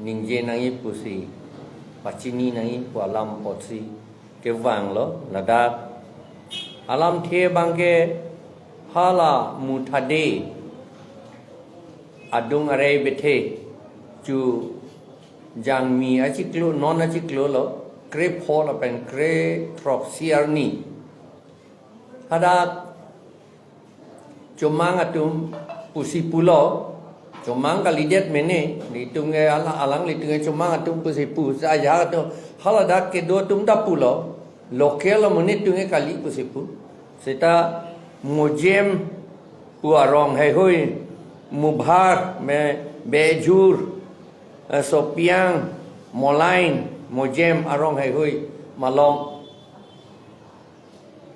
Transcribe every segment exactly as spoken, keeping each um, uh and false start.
ningje nangji pusi, pachini nangji pu alam apotsi kevanglo. Ladak alamthe abangke hala Muthade adung arei bethe chu Jangmi achiklo, non achiklolo, krepho lapen krethroksi arni. Hadak chomang atum pusi pulo, chomang kalidet mene, nelitum ke ala-, alanglitum ke chomang atum pusi pu, sa ajahak atum, haladak kedo atum ta pulo, local amonit atum ke kali pusi pu. Seta Mojem pu arong heihui, Mubhar, me, Bejur, eh, Sopiang, Molain, Mojem arong heihui, malom.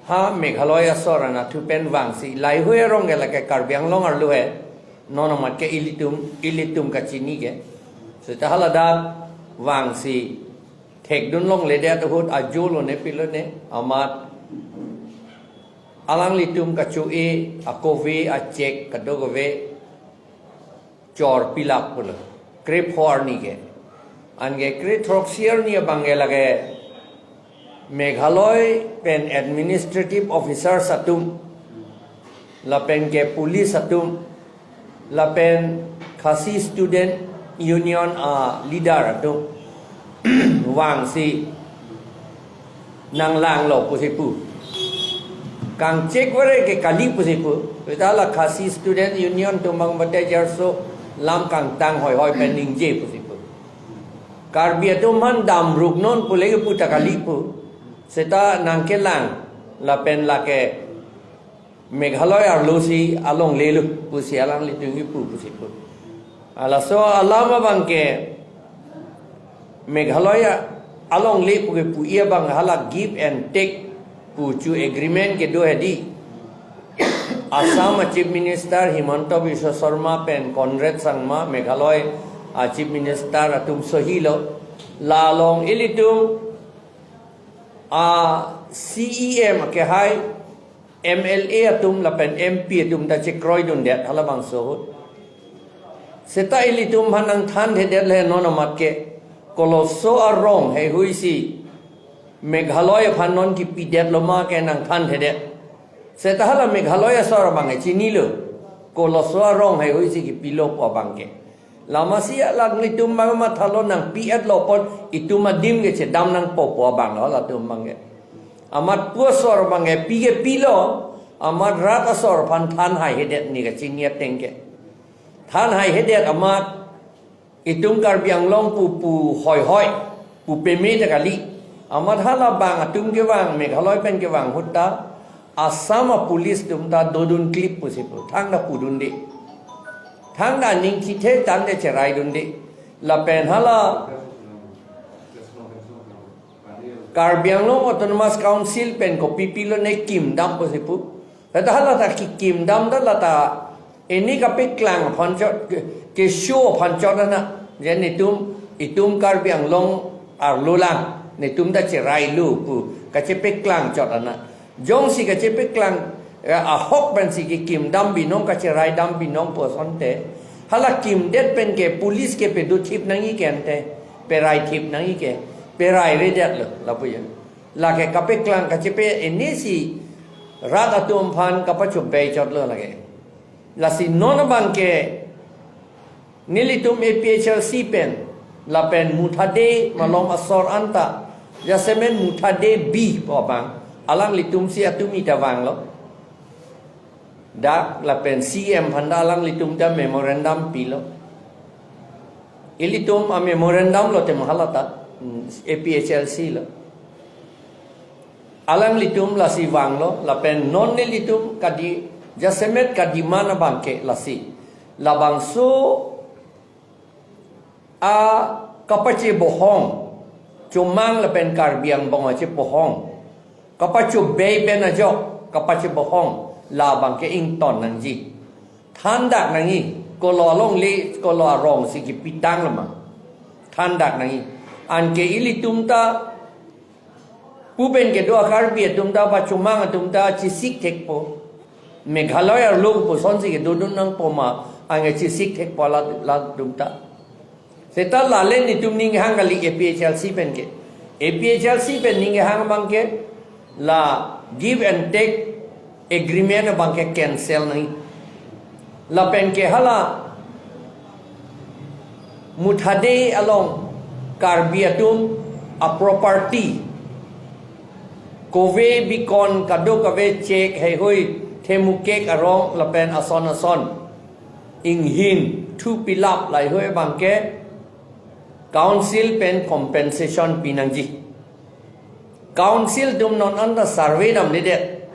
Ha Meghalaya asor anatthu pen vangsi, laheihui arong ke lake Karbi Anglong arlo he, non amat ke ilitum, ilitum kachini ke. Seta haladak vangsi, thekdun longledet ahut ajo lone pilo ne, amat alanglitum kacho-e, akove, achek, kadokave, chor pilap pulo. Krepho arni ke. Anke krethroksi arni abangke lake Meghalaya pen administrative officers atum, lapen ke police atum, lapen Khasi Student Union a leader atum vangsi nanglanglo pusi pu. Kangchek vare ke kali pusi pu. Seta la Khasi Student Union atum abang bate jarso lam kangtang hoihoi pen ningje pusi pu. Karbi atum aphan damruknon pule ke pu ta kali pu. Seta nangkelang lapen lake Meghalaya arlosi alonglelo pusi alanglitum kipu pusi pu. Halaso alam abangke Meghalaya alongle pu kepu-i abang hala give and take pu chu agreement kedo hedi. Assam a Chief Minister Himanta Biswa Sarma pen Conrad Sangma, Meghalaya a Chief Minister atum sohilo. La along ilitum a C E M kehai M L A atum lapen M P atum ta chekroidundet halabangso ahut. Seta ilitum aphan nangthanthedet le non amat ke koloso arong heihui si Meghalaya aphan non kipidetlo ma ke nangthanthedet. Seta hala Meghalaya asor abang ke chinilo. Koloso arong heihui si kipilo pu abangke. Lamasi alanglitum abang mathalo nangpi-etlo apot itum adim ke chedam nangpo pu abanglo latum abangke. Amat pu asor abangke pi ke pilo, amat rat asor aphan than haihedet ne kachini ateng ke. Than haihedet amat itum Karbi Anglong pu pu hoihoi, pu peme ta kali. Amat halabang atum kevang, Meghalaya pen kevang ahut ta, Assam a police atum ta dodun klip pusi pu, thangta pudunde. Thangta aning kithe tangte cheraidunde. Lapen hala Karbi Anglong Autonomous Council pen kopi pilo ne kimdam pusi pu. Lata halata kikim dam ta lata ini kapeklang aphan chot, ke, keso aphan chot ana. Je netum, itum Karbi Anglong arlo lang, netum ta cherailo pu kachepeklang chot ana. Jongsi kachepeklang, eh, ahok pensi kikim dam binong, kacherai dam binong pu asonte, hala kimdet pen ke police ke pedothip nangji ke ante, peraithip nangji ke, perairedetlo lapu ya. Lake kapeklang kachepe ini si rat atum aphan kapachobei chotlo lake. Lasi non abangke nelitum A P H L C pen lapen Muthade malom asor anta, jasemet Muthade B pu abang, alanglitum si atum ita vanglo. Dak lapen C M aphan ta alanglitum ta memorandum pilo. Ilitum a memorandum lote mahalata, hmm, A P H L C lo. Alanglitum lasi vanglo, lapen non nelitum kadi, jasemet kadiman abangke lasi. Labangso a kapachebohong, chomang lapen Karbi angbong achibohong, kapachobei pen ajok kapachebohong, labangke ington nangji. Thandak nangji, kolo alongle, kolo arong si kipitang lama. Thandak nangji. Anke ilitum ta pu pen kedo a Karbi atum ta, ba chomang atum ta chesik thekpo. Meghalaya arlo pusonsi kedodun nangpo ma, anke chesik thekpo la, latum ta. Seta lale netum ning hang kali A P H L C pen ke. A P H L C pen ning hang abang ke la give and take agreement abang ke cancel nangji. Lapen ke hala Muthade along Karbi atum a property kove bikon kadokave chek heihui themukek arong lapen ason ason inghin thu pilap laheihui abang ke council pen compensation pinangji. Council atum non anta survey damledet.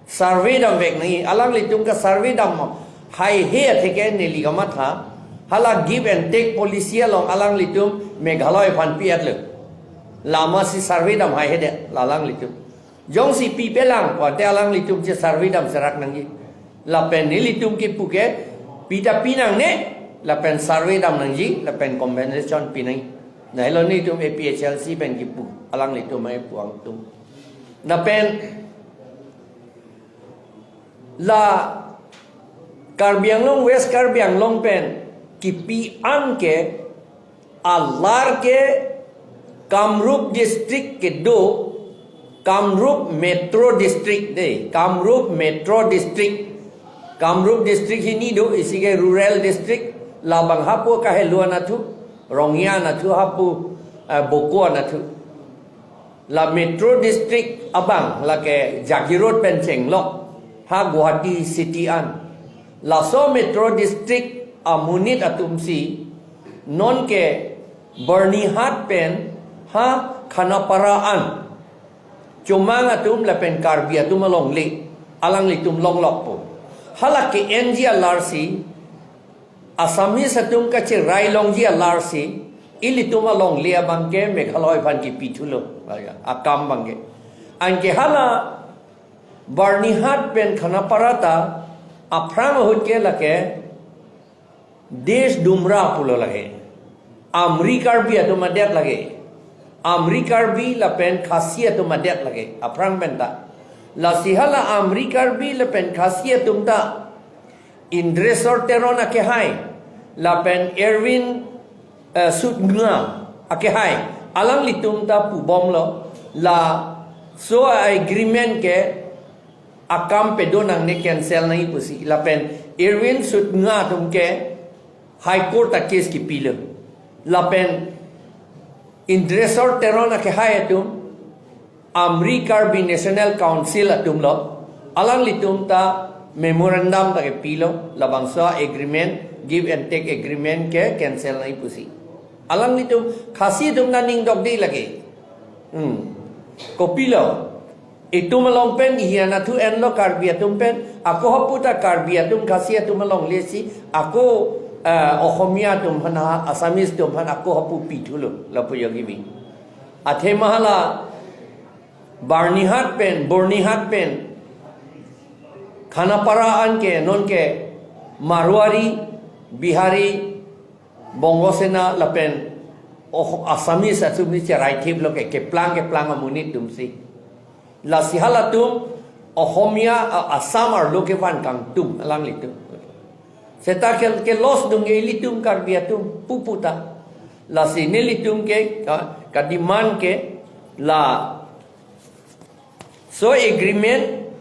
Survey damvek nangji, alanglitum ke survey dam haihe atheke neli kamatha. Hala give and take policy along alanglitum Meghalaya aphan pi-etlo. Lama si survey dam haihedet la alanglitum. Jongsi pipelang pulote alanglitum che survey dam serak nangji. Lapen nelitum kipu ke pita pinangne, lapen survey dam nangji, lapen compensation pinangji. Lahelo netum A P H L C pen kipu, alanglitum ai puang atum. Lapen la Karbi Anglong, West Karbi Anglong pen kipi an ke alar ke Kamrup district kedo, Kamrup Metro District de, Kamrup Metro District. Kamrup district hini do, isi ke rural district, labang hapu kahelo anatthu, Rongya anatthu, hapu, eh, Bokajan anatthu. La Metro District abang lake Jagiroad pen chenglok ha Guwahati City an. Laso Metro District amonit atum si nonke Byrnihat pen ha Khanapara an Chomang atum lapen Karbi atum alongle alanglitum longlokpo. Hala ke-enji alar si Assamese atum kacherai longji alar si ilitum alongle abang ke Meghalaya aphan kipi thulo. Akam abang ke. Anke hala Byrnihat pen Khanapara ta aphrang ahut ke lake Desh Dumra pulo lake. Amri Karbi atum adet lake. Amri Karbi lapen Khasi atum adet lake. Aphrang pen ta. Lasi hala Amri Karbi lapen Khasi atum ta Indreswar Teron akehai, lapen Erwin, eh, Sutnga akehai, alanglitum ta pubomlo, laso agreement ke akam pado nangne, cancel nangji pusi. Lapen Erwin Sutnga atum ke High Court a case kipilo. Lapen Indreswar Teron akehai atum Amri Karbi National Council atumlo, alanglitum ta memorandum ta kepilo, labangso agreement, give and take agreement ke cancel nangji pusi. Alanglitum Khasi atum ta ning dokde lake. Hmm. Kopilo? Itum along pen ihi anatthu enlo Karbi atum pen, ako hapu ta Karbi atum Khasi atum alongle si, ako, eh, Ohomia atum aphan, Assamese atum aphan ako hapu pithulo, lapu yogibi. Athema hala Byrnihat pen, Byrnihat pen Khanapara anke nonke Marwari, Bihari, Bongo Sena lapen, oh, Assamese atum ni cherai thiplo ke, keplang keplang amonit atum si. Lasi halatum Ohomia, a, Assam arlo kevan kangtung alanglitum. Seta ke, ke loss dungge ilitum Karbi atum pupu ta. Lasi nelitum ke, ka, ka demand ke la so agreement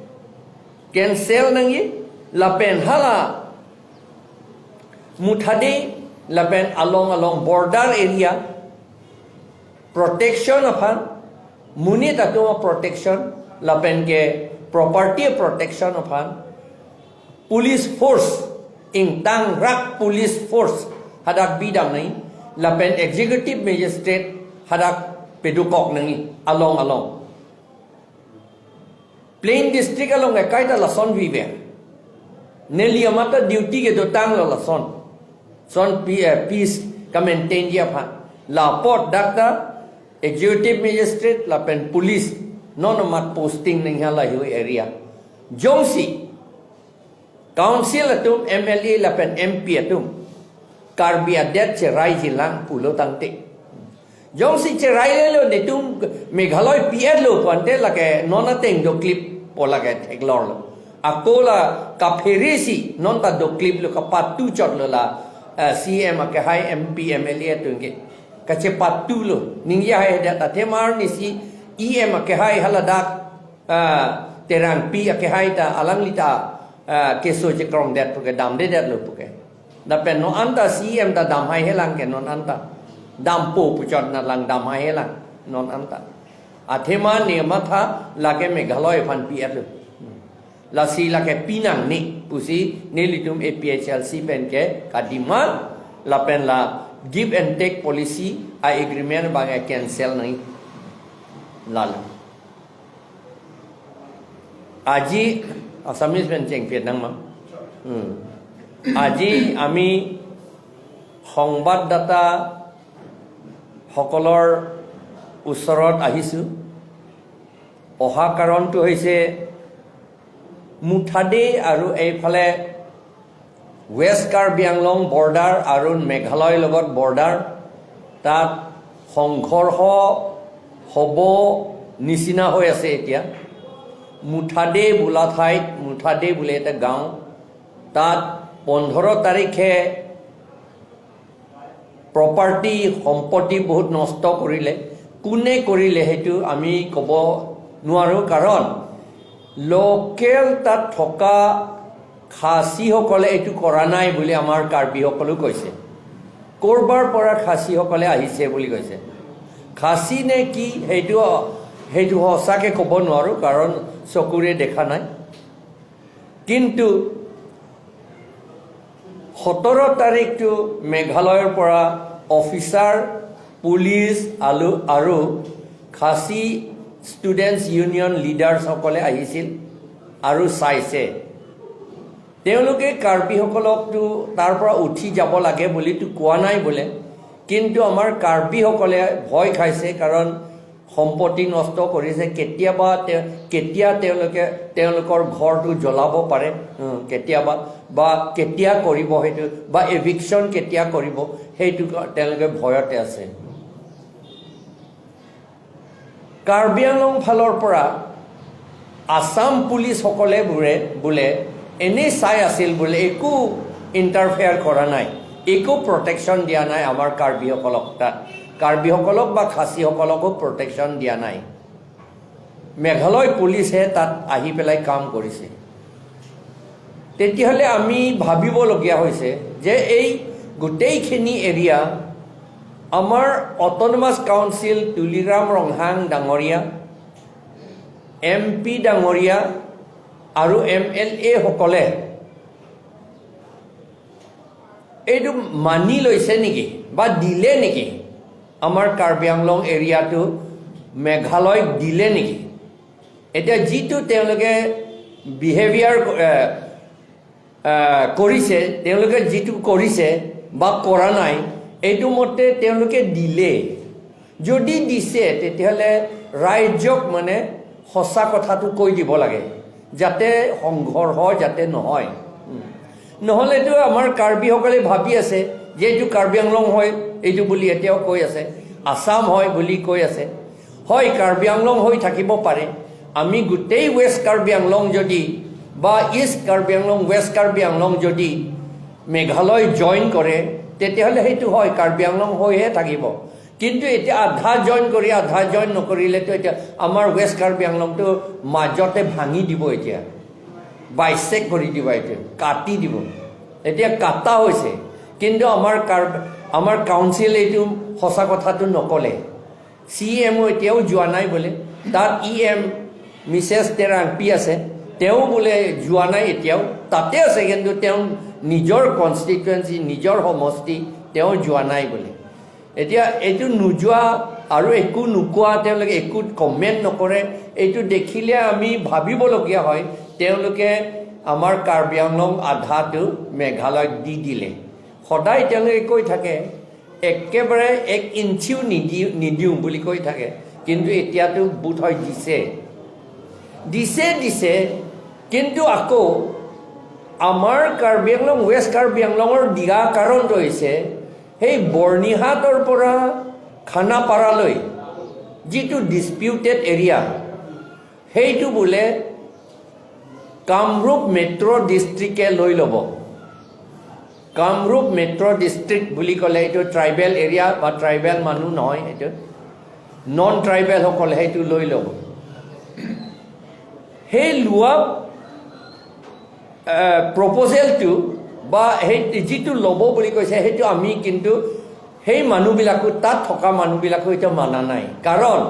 cancel nangji, lapen hala Muthade lapen along along border area protection aphan, monit atum protection, lapen ke property protection aphan, police force, ingtangrak police force hadak bidam nangji, lapen executive magistrate hadak pedukok nangji along along. Plain district along ke kaita lason vive. Neli amat ta duty kedotanglo lason. Son pi-, eh, peace ka-maintainji aphan. La apot dak ta executive magistrate lapen police non amat posting nangji hala highway area. Jongsi Council atum, M L A lapen M P atum Karbi adet cheraiji lang pulo tangte. Jongsi cherailelo, netum Meghalaya pi-etlo pulote lake non ateng doklippo, lake theklorlo. Ako la kaphere si non ta dokliplo, kapatu chotlo la ah, C M akehai, M P, M L A atum ke kachepatu lo. Ningje haihedet, athema arnisi E M akehai haladak, ah, Terangpi akehai ta alangli ta, ah, keso chekrongdet puke, damdedet lo puke. Lapen non anta C M ta dam haihelang ke, non anta dampo puchot na lang dam haihelang non anta. Athema ne matha lake Meghalaya aphan pi-et lo. Lasi lake pinangne pusi nelitum A P H L C pen ke kademand, lapen la give and take policy a-agreement abang ke cancel nangji. Lalo. আজি, Assamese pen chengpet nang ma? Hmm. আজি আমি সংবাদদাতা সকলৰ ওচৰত আহিছোঁ। অহা কাৰণটো হৈছে মুঠাদে আৰু এইফালে ৱেষ্ট কাৰ্বি আংলং বৰ্ডাৰ আৰু মেঘালয়ৰ লগত বৰ্ডাৰ, তাত সংঘৰ্ষ হ'ব নিচিনা হৈ আছে এতিয়া। মুঠাদে বোলা ঠাইত, মুঠাদে বুলি এটা গাঁও, তাত পোন্ধৰ তাৰিখে প্ৰপাৰ্টি, সম্পত্তি বহুত নষ্ট কৰিলে। কোনে কৰিলে সেইটো আমি ক'ব নোৱাৰোঁ, কাৰণ লোকেল তাত থকা খাচীসকলে এইটো কৰা নাই বুলি আমাৰ কাৰ্বিসকলেও কৈছে। ক'ৰবাৰ পৰা খাচীসকলে আহিছে বুলি কৈছে। খাচী নে কি সেইটো, সেইটো সঁচাকৈ ক'ব নোৱাৰোঁ, কাৰণ চকুৰে দেখা নাই। কিন্তু সোতৰ তাৰিখটো মেঘালয়ৰ পৰা অফিচাৰ, পুলিচ আলু আৰু খাচী ষ্টুডেণ্টছ ইউনিয়ন লিডাৰ্ছসকলে আহিছিল আৰু চাইছে। তেওঁলোকে কাৰ্বিসকলকতো তাৰ পৰা উঠি যাব লাগে বুলিতো কোৱা নাই বোলে, কিন্তু আমাৰ কাৰ্বিসকলে ভয় খাইছে, কাৰণ সম্পত্তি নষ্ট কৰিছে। কেতিয়াবা তে-, কেতিয়া তেওঁলোকে, তেওঁলোকৰ ঘৰটো জ্বলাব পাৰে, উম, কেতিয়াবা, বা কেতিয়া কৰিব সেইটো, বা এভিকশ্যন কেতিয়া কৰিব, সেইটো কা-, তেওঁলোকে ভয়তে আছে। কাৰ্বি আংলং ফালৰ পৰা আছাম পুলিচসকলে বোলে, বোলে এনেই চাই আছিল বোলে, একো ইণ্টাৰফেয়াৰ কৰা নাই, একো প্ৰটেকশ্যন দিয়া নাই আমাৰ কাৰ্বিসকলক। তাত কাৰ্বিসকলক বা খাচীসকলকো প্ৰটেকশ্যন দিয়া নাই। মেঘালয় পুলিচে তাত আহি পেলাই কাম কৰিছে। তেতিয়াহ'লে আমি ভাবিবলগীয়া হৈছে যে এই গোটেইখিনি এৰিয়া আমাৰ অট'নমাছ কাউন্সিল তুলিৰাম ৰংহাং ডাঙৰীয়া, এম পি ডাঙৰীয়া আৰু এম এল এসকলে এইটো মানি লৈছে নেকি বা দিলে নেকি? আমাৰ কাৰ্বি আংলং এৰিয়াটো মেঘালয়ক দিলে নেকি? এতিয়া যিটো তেওঁলোকে বিহেভিয়াৰ ক-, এ, এ, কৰিছে, তেওঁলোকে যিটো কৰিছে বা কৰা নাই, এইটো মতে তেওঁলোকে দিলে। যদি দিছে, তেতিয়াহ'লে ৰাইজক মানে সঁচা কথাটো কৈ দিব লাগে, যাতে সংঘৰ্ষ যাতে নহয়। উম। নহ'লেতো আমাৰ কাৰ্বিসকলে ভাবি আছে যে এইটো কাৰ্বি আংলং হয়, এইটো বুলি এতিয়াও কৈ আছে, আছাম হয় বুলি কৈ আছে। হয়, কাৰ্বি আংলং হৈ থাকিব পাৰে। আমি গোটেই ৱেষ্ট কাৰ্বি আংলং যদি বা ইষ্ট কাৰ্বি আংলং, ৱেষ্ট কাৰ্বি আংলং যদি মেঘালয় জইন কৰে, তেতিয়াহ'লে সেইটো হয়, কাৰ্বি আংলং হৈহে থাকিব। কিন্তু এতিয়া আধা জইন কৰি, আধা জইন নকৰিলেতো এতিয়া আমাৰ ৱেষ্ট কাৰ্বি আংলংটো মাজতে ভাঙি দিব, এতিয়া বাইছেক কৰি দিব, এতিয়া কাটি দিব। এতিয়া কাটা হৈছে, কিন্তু আমাৰ কাৰ্ব-, আমাৰ কাউন্সিলে এইটো সঁচা কথাটো নক'লে। চি ই এম অ' এতিয়াও যোৱা নাই বোলে। তাত ই এম মিছেছ তেৰাংপি আছে, তেওঁ বোলে যোৱা নাই এতিয়াও, তাতে আছে, কিন্তু তেওঁ নিজৰ কনষ্টিটুৱেঞ্চি, নিজৰ সমষ্টি, তেওঁ যোৱা নাই বোলে। এতিয়া এইটো নোযোৱা আৰু একো নোকোৱা, তেওঁলোকে একো কমেণ্ট নকৰে, এইটো দেখিলে আমি ভাবিবলগীয়া হয়, তেওঁলোকে আমাৰ কাৰ্বি আংলং আধাটো মেঘালয়ক দি দিলে। সদায় তেওঁলোকে কৈ থাকে, একেবাৰে এক ইঞ্চিও নিদি-, নিদিওঁ বুলি কৈ থাকে, কিন্তু এতিয়াতো বোধ হয় দিছে, দিছে, দিছে। কিন্তু আকৌ আমাৰ কাৰ্বি আংলং, ৱেষ্ট কাৰ্বি আংলঙৰ দিয়া কাৰণটো হৈছে সেই বৰ্ণিহাটৰ পৰা খানাপাৰালৈ যিটো ডিছপিউটেড এৰিয়া, সেইটো বোলে কামৰূপ মেট্ৰ' ডিষ্ট্ৰিক্টে লৈ ল'ব। কামৰূপ মেট্ৰ' ডিষ্ট্ৰিক্ট বুলি ক'লে এইটো ট্ৰাইবেল এৰিয়া বা ট্ৰাইবেল মানুহ নহয়, এইটো নন ট্ৰাইবেল সকলে সেইটো লৈ ল'ব। সেই লোৱা প্ৰপ'জেলটো বা সেই যিটো ল'ব বুলি কৈছে, সেইটো আমি কিন্তু সেই মানুহবিলাকো, তাত থকা মানুহবিলাকো এতিয়া মানা নাই। কাৰণ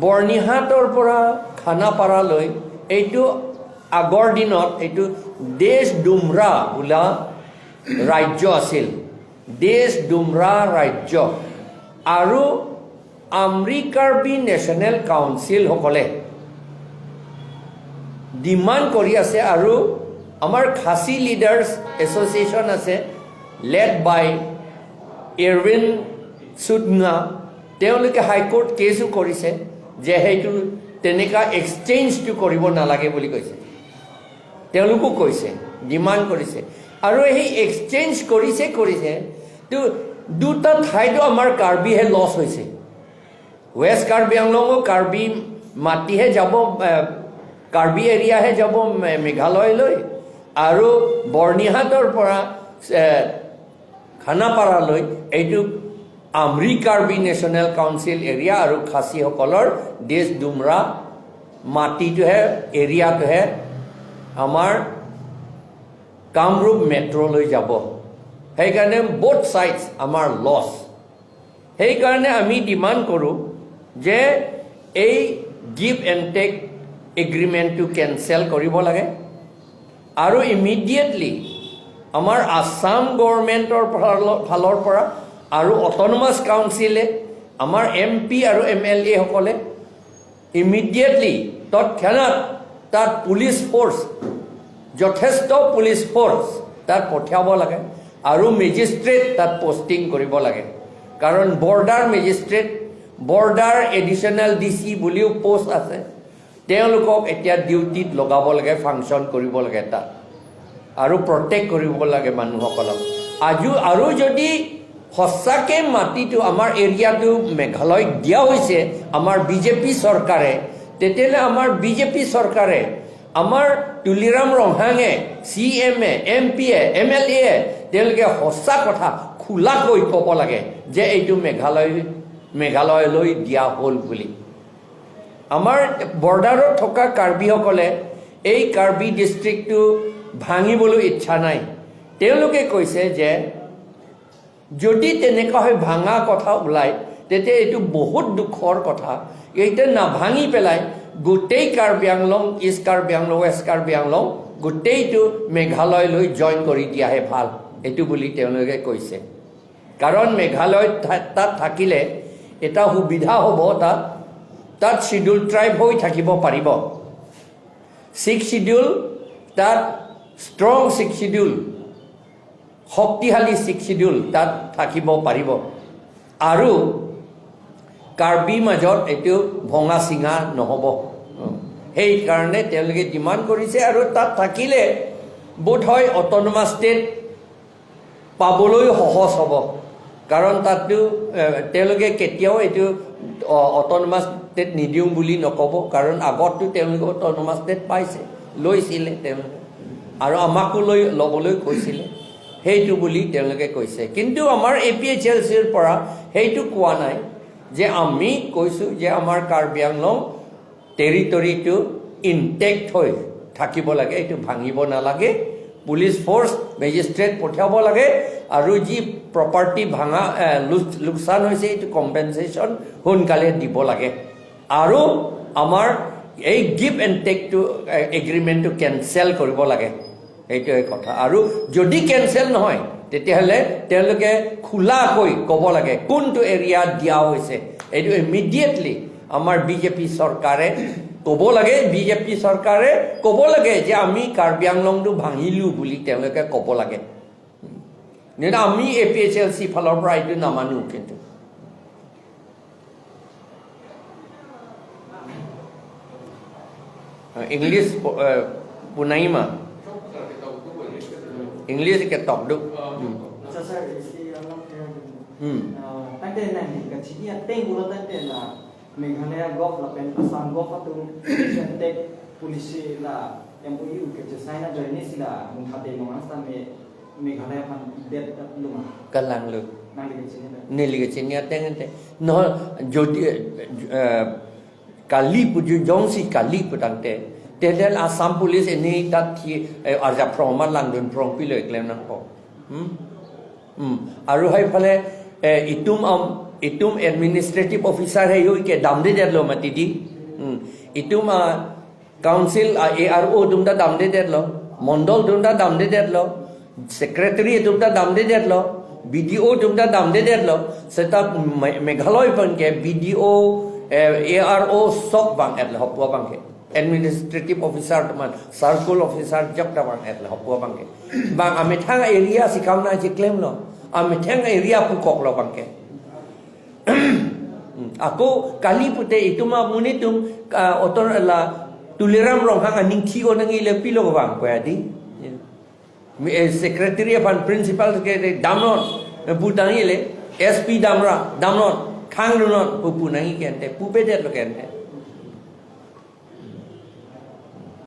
বৰ্ণিহাটৰ পৰা খানাপাৰালৈ এইটো আগৰ দিনত এইটো দেশ ডুমৰা বোলা ৰাজ্য আছিল। দেশ ডুমৰা ৰাজ্য আৰু আমৰি কাৰ্বি নেশ্যনেল কাউন্সিলসকলে ডিমাণ্ড কৰি আছে আৰু আমাৰ খাচী লিডাৰ্ছ এছ'চিয়েশ্যন আছে, লেড বাই এৰৱিন চুডঙা, তেওঁলোকে হাইকোৰ্ট কেছো কৰিছে যে সেইটো তেনেকুৱা এক্সচেঞ্জটো কৰিব নালাগে বুলি কৈছে। তেওঁলোকো কৈছে, ডিমাণ্ড কৰিছে। আৰু সেই এক্সচেঞ্জ কৰিছে, কৰিছে। তো দুটা ঠাইতো আমাৰ কাৰ্বিহে লছ হৈছে। ৱেষ্ট কাৰ্বি আংলঙো কাৰ্বি মাটিহে যাব, এ, কাৰ্বি এৰিয়াহে যাব মে-, মেঘালয়লৈ। আৰু বৰ্ণিহাটৰ পৰা, এ, খানাপাৰালৈ এইটো আমৰি কাৰ্বি নেশ্যনেল কাউন্সিল এৰিয়া আৰু খাচীসকলৰ দেশ ডুমৰা মাটিটোহে, এৰিয়াটোহে আমাৰ কামৰূপ মেট্ৰ'লৈ যাব। সেইকাৰণে বোথ ছাইডছ আমাৰ লছ। সেইকাৰণে আমি ডিমাণ্ড কৰোঁ যে এই গিভ এণ্ড টেক এগ্ৰিমেণ্টটো কেঞ্চেল কৰিব লাগে আৰু ইমিডিয়েটলি আমাৰ আছাম গভৰ্ণমেণ্টৰ ফালৰ, ফালৰ পৰা আৰু অট'নমাছ কাউন্সিলে, আমাৰ এম পি আৰু এম এল এসকলে ইমিডিয়েটলি, তৎক্ষণাত তাত পুলিচ ফ'ৰ্চ, যথেষ্ট পুলিচ ফ'ৰ্চ তাত পঠিয়াব লাগে আৰু মেজিষ্ট্ৰেট তাত পষ্টিং কৰিব লাগে। কাৰণ border magistrate, border additional D C বুলিও পোষ্ট আছে, তেওঁলোকক এতিয়া ডিউটিত লগাব লাগে, ফাংচন কৰিব লাগে তাত আৰু প্ৰটেক্ট কৰিব লাগে মানুহসকলক। আজু আৰু যদি সঁচাকে মাটিটো, আমাৰ এৰিয়াটো মেঘালয়ক দিয়া হৈছে আমাৰ বিজেপি চৰকাৰে, তেতিয়াহ'লে আমাৰ বিজেপি চৰকাৰে, আমাৰ তুলিৰাম ৰংহাঙে, C M A, M P A, M L A, তেওঁলোকে সঁচা কথা খোলাকৈ ক'ব লাগে যে এইটো মেঘালয়, মেঘালয়লৈ দিয়া হ'ল বুলি। আমাৰ বৰ্ডাৰত থকা কাৰ্বিসকলে এই কাৰ্বি ডিষ্ট্ৰিক্টটো ভাঙিবলৈ ইচ্ছা নাই। তেওঁলোকে কৈছে যে যদি তেনেকুৱা হয়, ভাঙা কথা ওলায়, তেতিয়া এইটো বহুত দুখৰ কথা। এইটো নাভাঙি পেলাই গোটেই কাৰ্বি আংলং, ইষ্ট কাৰ্বি আংলং, ৱেষ্ট কাৰ্বি আংলং গোটেইটো মেঘালয়লৈ জইন কৰি দিয়াহে ভাল, এইটো বুলি তেওঁলোকে কৈছে। কাৰণ মেঘালয়ত থা-, তাত থাকিলে এটা সুবিধা হ'ব, তাত, তাত শ্বিডিউল ট্ৰাইব হৈ থাকিব পাৰিব। ছিক্স শ্বিডিউল, তাত ষ্ট্ৰং ছিক্স শ্বিডিউল, শক্তিশালী ছিক্স শ্বিডিউল তাত থাকিব পাৰিব আৰু কাৰ্বি মাজত এইটো ভঙা চিঙা নহ'ব। সেইকাৰণে তেওঁলোকে ডিমাণ্ড কৰিছে আৰু তাত থাকিলে বোধহয় অট'নমাছ ষ্টেট পাবলৈ সহজ হ'ব। কাৰণ তাততো, এ, তেওঁলোকে কেতিয়াও এইটো, অ, অট'নমাছ ষ্টেট নিদিওঁ বুলি নক'ব, কাৰণ আগততো তেওঁলোকে অট'নমাছ ষ্টেট পাইছে, লৈছিলে তেওঁলোকে, আৰু আমাকো লৈ, ল'বলৈ কৈছিলে, সেইটো বুলি তেওঁলোকে কৈছে। কিন্তু আমাৰ এ পি এইচ এল চিৰ পৰা সেইটো কোৱা নাই যে আমি কৈছোঁ যে আমাৰ কাৰ্বি আংলং টেৰিটৰিটো ইনটেক্ট হৈ থাকিব লাগে, এইটো ভাঙিব নালাগে। পুলিচ ফ'ৰ্চ, মেজিষ্ট্ৰেট পঠিয়াব লাগে আৰু যি প্ৰপাৰ্টি ভাঙা, এ, লোক-, লোকচান হৈছে, এইটো কম্পেনচেশ্যন সোনকালে দিব লাগে। আৰু আমাৰ এই গিভ এণ্ড টেকটো, এ, এগ্ৰিমেণ্টটো কেঞ্চেল কৰিব লাগে। এইটোৱে কথা। আৰু যদি কেঞ্চেল নহয়, তেতিয়াহ'লে তেওঁলোকে খোলাকৈ ক'ব লাগে কোনটো এৰিয়া দিয়া হৈছে। এইটো ইমিডিয়েটলি আমাৰ বিজেপি চৰকাৰে ক'ব লাগে, বিজেপি চৰকাৰে ক'ব লাগে যে আমি কাৰ্বি আংলংটো ভাঙিলো বুলি তেওঁলোকে ক'ব লাগে। কিন্তু আমি এ পি এইচ এল চি ফালৰ পৰা এইটো নামানো। কিন্তু ইংলিছ প-, এ, পুনাইমা। ইংলিছ কেটক দু। Hmm. Sir, sir, isi alam kaya gini. Hmm. Ah, tangte nang kachini ateng ulo tangte la Meghalaya gov lapen Assam gov atum tek polisi la M O U ke sign ajoine sila mungthate nonang same Meghalaya aphan det luma. Kalang lo. Nangli kechini na. Neli kechini ateng ante. No, jodi, eh, kali pu ju jongsi kali pu tangte. Tedel Assam Police ini tat thi, eh, arja phrong ma langdun phrong pilo eklem nangpo. Hmm? Hmm. Aru hai phale, eh, itum am, itum administrative officer hai yo ke damde det lo mati di. Hmm. Itum a council a ARO atum ta damde det lo, mondol atum ta damde det lo, secretary atum ta damde det lo, BDO atum ta damde det lo, seta Me-, Meghalaya aphan ke BDO, eh, ARO sok vang et lo hopua abang ke. Administrative officer atum an, circle officer jok ta vang et lo hopua abang ke. Bang amethang area si kam nangcheklem lo, amethang area pukok lo abang ke. Hmm, ako kali pute itum amonit atum, ah, otor la Tuliram Ronghang aning thi-o nangji le pilo vang ko ya di. Mi, eh, secretary aphan principal ke damnon, eh, pu tangji le, SP damra, damnon, khang damnon, pu pu nangji ke ante, pupe det lo ke ante.